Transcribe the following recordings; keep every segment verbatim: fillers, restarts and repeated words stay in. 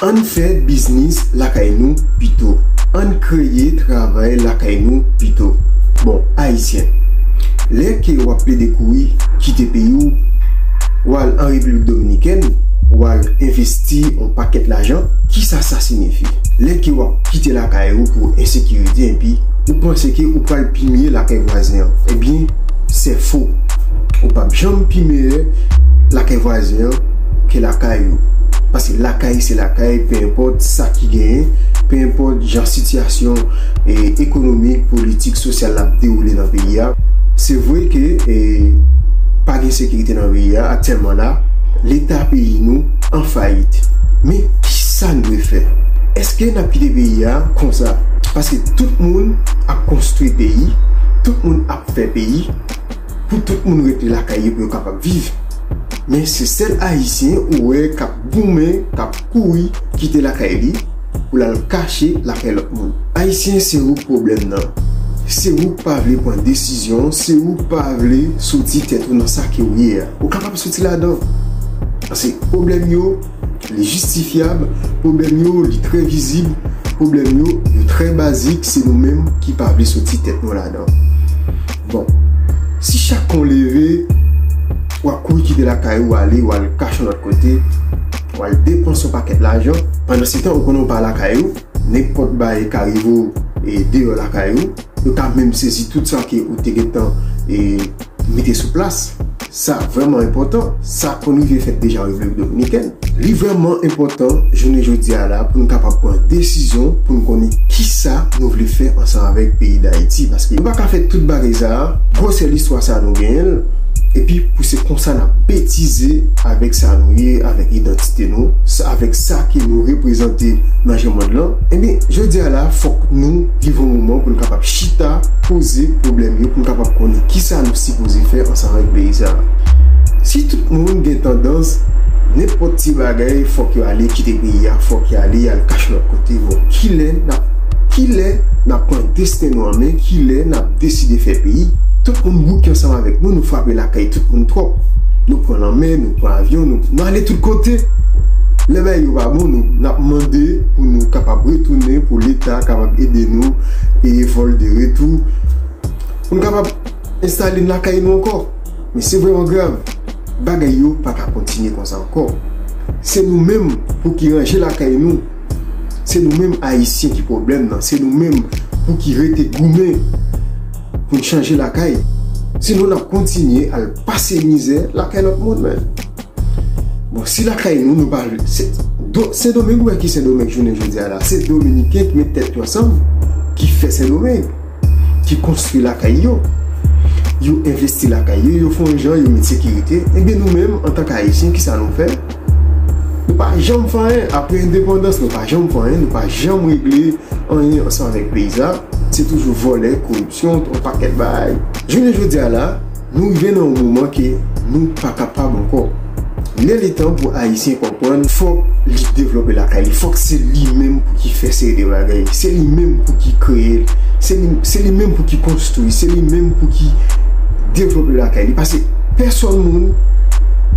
Ann fè biznis lakay nou pito. Ann kreye travay lakay nou pito. Bon, Ayisyen, lè ke w ap plede kouri kite peyi w, w al an Repiblik Dominikèn, w al envesti yon pakèt lajan, kisa sa siyifi? Lè ke w ap kite lakay ou pou ensekirite, epi ou panse ke ou pral pi mye lakay vwazen an, ebyen, se fo. Ou p ap janm pi meyè lakay vwazen an ke lakay ou. Paske lakay se lakay, pe enpòt sa ki genyen, pe enpòt jan sitiyasyon e, ekonomik, politik, sosyal la ap dewoule nan peyi a. Se vre ke e, pa gen sekirite nan peyi a aktyèlman la, Leta peyi nou an fayit. Men kisa n dwe fè? Èske n ap kite peyi a konsa? Paske tout moun ap konstwi peyi, tout moun ap fè peyi, pou tout moun rete lakay yo pou yo kapab viv. Men se sèl Ayisyen ou wè k ap goumen, k ap kouri kite lakay li pou l al kache lakay lòt moun. Ayisyen, se ou k pwoblèm nan. Se ou k pa vle pran desizyon, se ou k pa vle soti tèt ou nan sa ke ou ye a. Ou kapab soti ladan. Paske pwoblèm yo, li jistifyab, pwoblèm yo, li trè vizib, pwoblèm yo, yo trè bazik, se nou menm ki pa vle soti tèt nou ladan. Bon, si chak kon leve, w ap kouri kite lakay ou, w ale, w al kache yon lòt kote, w al depanse yon pakèt lajan, pandan se tan ou konnen w pa lakay ou, nenpòt bagay ka rive w e, deyò lakay ou, yo ka menm sezi tout sa ke ou te gentan e, mete sou plas. Sa vrèman enpòtan. Sa konn rive fèt deja an Repiblik Dominikèn. Li vrèman enpòtan jounen jodi a la pou n kapab pran desizyon pou n konnen kisa nou vle fè ansanm avèk peyi Dayiti. Paske nou pa ka fè tout bagay sa a, gwosè listwa sa a nou genyen l, epi pou se konsa n ap betize avèk sa nou ye, avèk idantite nou, sa, avèk sa ke nou reprezante nan je mond lan. Ebyen, jodi a la, fòk nou rive yon moman pou n kapab chita, poze pwoblèm yo, pou n kapab konnen kisa nou sipoze fè ansanm avèk peyi sa a. Si tout moun gen tandans, nenpòt ti bagay, fòk yo ale kite peyi a, fòk yo ale, y al kache lòt kote. Bon, kilè n ap, kilè n ap pran desten nou an men, kilè n ap deside fè peyi? Tout moun bouke ansanm avèk nou, nou frape lakay tout moun twòp. Nou pran lanmè, nou pran avyon, nou, nou ale tout kote. Lè bagay yo pa bon, nou, n ap mande pou nou kapab retounen, pou Leta kapab ede nou peye vòl de retou, pou n kapab enstale n lakay nou ankò. Men se vrèman grav. Bagay yo pa ka kontinye konsa ankò. Se nou menm pou ki ranje lakay nou. Se nou menm Ayisyen ki pwoblèm nan. Se nou menm pou ki rete goumen pou n chanje lakay. Sinon, n ap kontinye al pase mizè lakay lòt moun, men. Bon, si lakay nou, nou pa, se, do, Sendomeng, ou wè ki Sendomeng jounen jodi a la? Se Dominiken ki met tèt yo ansanm, ki fè Sendomeng, ki konstwi lakay yo. Yo envesti lakay yo, yo fè yon jan, yo met sekirite. Ebyen, nou menm, antanke Ayisyen, kisa nou fè? Nou pa janm fè anyen. Apre endepandans, nou pa janm fè anyen, nou pa janm regle anyen ansanm avèk peyi sa. Se toujou vòlè, koripsyon, yon pakèt bagay. Jounen jodi a la, nou rive nan yon moman ke nou pa kapab ankò. Lè li tan pou Ayisyen konprann, fòk li devlope lakay li, fòk se li menm pou ki fè seri de bagay, se li menm pou ki kreye l, se li, se li menm pou ki konstwi, se li menm pou ki devlope lakay li. Paske pèsòn moun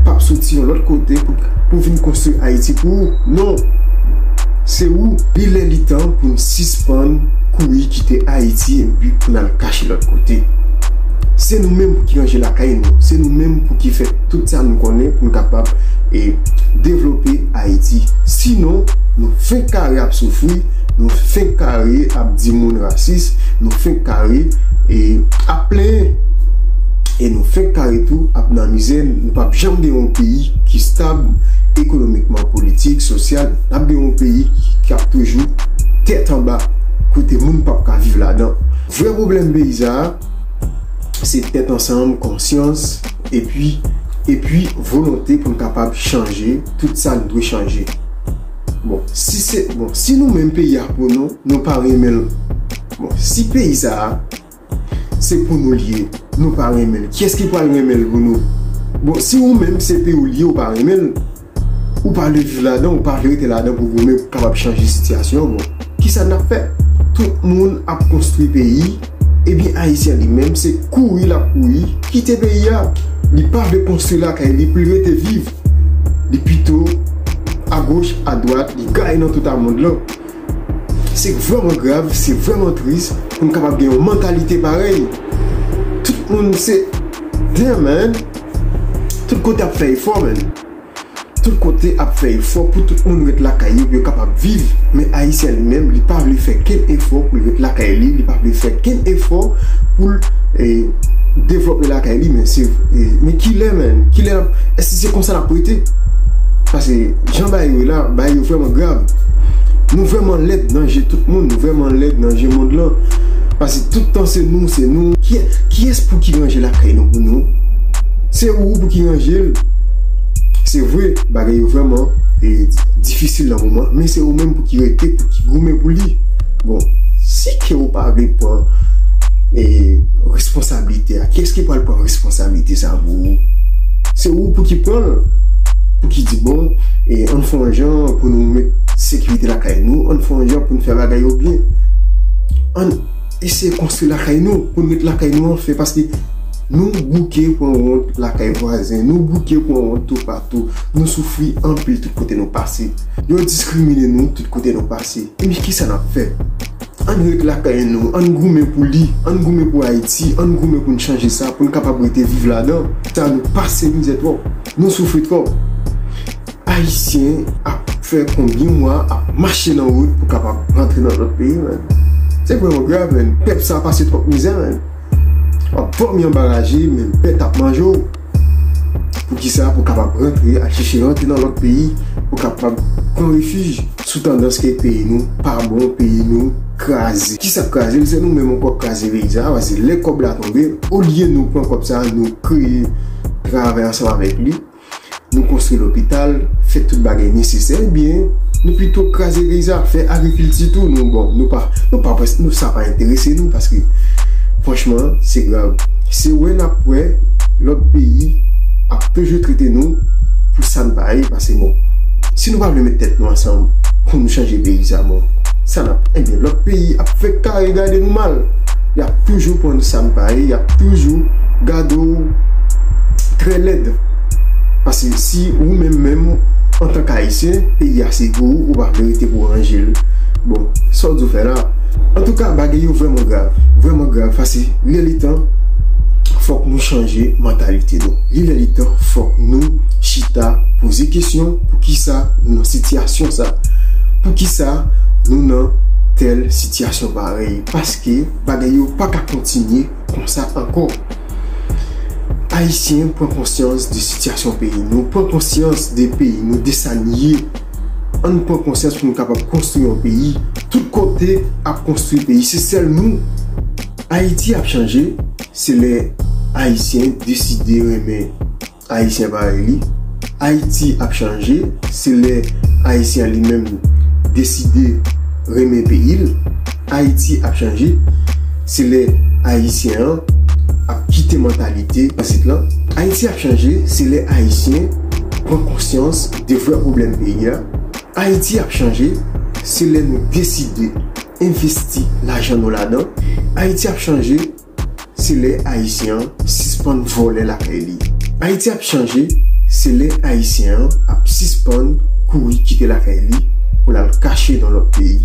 p ap soti yon lòt kote pou, pou vin konstwi Ayiti pou ou. Non. Se ou. Li lè li tan pou n sispann kouri kite Ayiti epi pou n al kache lòt kote. Se nou menm pou ki ranje lakay nou. Se nou menm pou ki fè tout sa nou konnen pou n kapab e devlope Ayiti. Sinon, nou fenk kare ap soufri, nou fenk kare ap di moun rasis, nou fenk kare e ap plenyen. E nou fenk kare tou ap nan mizè, nou p ap janm gen yon peyi ki stab ekonomikman, politik, sosyal, n ap gen yon peyi ki, k ap toujou tèt anba, kote moun p ap ka viv ladan. Vrè pwoblèm peyi sa a, se tèt ansanm, konsyans, epi, epi volonte pou n kapab chanje tout sa n dwe chanje. Bon, si se, bon, si nou menm peyi a pou nou, nou pa renmen l. Bon, si peyi sa a, se pou nou l ye, nou pa renmen l. Kiyès ki pral renmen l pou nou? Bon, si ou menm se peyi w l ye, ou pa renmen l, ou pa vle viv ladan, ou pa vle rete ladan pou goumen, pou kapab chanje sitiyasyon, bon, kisa n ap fè? Tout moun ap konstwi peyi, ebyen Ayisyen li menm, se kouri l ap kouri, kite peyi a. Li pa vle konstwi lakay li pou l rete viv. Li pito agoch, adwat, li gaye nan tout a mond lan. Se vrèman grav, se vrèman tris pou n kapab gen yon mantalite parèy. Tout moun se, damn, man. Tout kote ap fè efò, man. Tout kote ap fè efò pou tout moun ret lakay yo, pou yo kapab viv. Men Ayisyen li menm, li pa vle fè kenn efò pou l ret lakay li, li pa vle fè kenn efò pou l, eh, devlope lakay li. Men se, eh, men kilè, man? Kilè n ap, èske se konsa n ap rete? Paske jan bagay yo ye la, bagay yo vrèman grav. Nou vrèman lèd nan je tout moun, nou vrèman lèd nan je mond lan. Paske tout tan se nou, se nou. Ki, kiyès pou ki ranje lakay nou pou nou? Se ou pou ki ranje l. Se vre, bagay yo vrèman, eh, difisil nan moman, men se ou menm pou ki rete, pou ki goumen pou li. Bon, si ke ou pa vle pran, eh, responsablite a, kiyès ki pral pran responsablite sa pou ou? Se ou pou ki pran l, pou ki di, bon, eh, ann fè yon jan pou nou met sekirite lakay nou, ann fè yon jan pou nou fè bagay yo byen. Ann eseye konstwi lakay nou, pou n met lakay nou anfè, paske nou bouke pran wont lakay vwazen, nou bouke pran wont toupatou, nou soufri anpil tout kote nou pase. Yo diskrimine nou tout kote nou pase. Epi kisa n ap fè? Ann ret lakay nou, ann goumen pou li, ann goumen pou Ayiti, ann goumen pou n chanje sa, pou n kapab rete viv ladan. Sa nou pase mizè twòp, nou soufri twòp. Ayisyen ap fè konbyen mwa ap mache nan wout pou kapab rantre nan lòt peyi, man. Se vrèman grav, man. Pèp sa pase twòp mizè, man. W ap vòmi anba raje, men bèt ap manje w. Poukisa? Pou kapab rantre, al chèche rantre nan lòt peyi, pou kapab pran refij sou tandans ke peyi nou pa bon, peyi nou kraze. Kisa k kraze l? Se nou menm ankò k kraze peyi sa, paske lè kòb la tonbe, olye nou pran kòb sa, nou kreye travay ansanm avèk li, nou konstwi lopital, fè tout bagay nesesè, ebyen, nou pito kraze peyi sa, fè agrikilti tou, nou, bon, nou pa, nou pa, nou, sa pa enterese nou, paske, franchman, se grav. Se wè n ap wè lòt peyi ap toujou trete nou pou sa n pa ye, paske, bon, si nou pa vle met tèt nou ansanm pou nou chanje peyi sa, bon, sa n ap, ebyen, lòt peyi ap fè kare gade nou mal. Y ap toujou pran n sa n pa ye, y ap toujou gade w trè lèd. Paske si ou menm menm, antanke Ayisyen, peyi a se pou ou, ou pa vle rete pou ranje l. Bon, sa w di w fè la? Antouka, bagay yo vrèman grav, vrèman grav. Paske lè li tan, fòk nou chanje mantalite nou. Li lè li tan, fòk nou chita, poze kesyon, poukisa nou nan sitiyasyon sa? Poukisa nou nan tèl sitiyasyon parèy? Paske bagay yo pa ka kontinye konsa ankò. Ayisyen, pran konsyans de sitiyasyon peyi nou, pran konsyans de peyi nou, de sa n ye. Ann pran konsyans pou nou kapab konstwi yon peyi. Tout kote ap konstwi peyi, se sèl nou. Ayiti ap chanje, se lè Ayisyen deside renmen Ayisyen parèy li. Ayiti ap chanje, se lè Ayisyen an li menm deside renmen peyi l. Ayiti ap chanje, se lè Ayisyen an ap kite mantalite isit lan. Ayiti ap chanje, se lè Ayisyen pran konsyans de vrè pwoblèm peyi a. Ayiti ap chanje, se lè nou deside envesti lajan nou ladan. Ayiti ap chanje, se lè Ayisyen an sispann vòlè lakay li. Ayiti ap chanje, se lè Ayisyen an ap sispann kouri kite lakay li pou l al kache nan lòt peyi.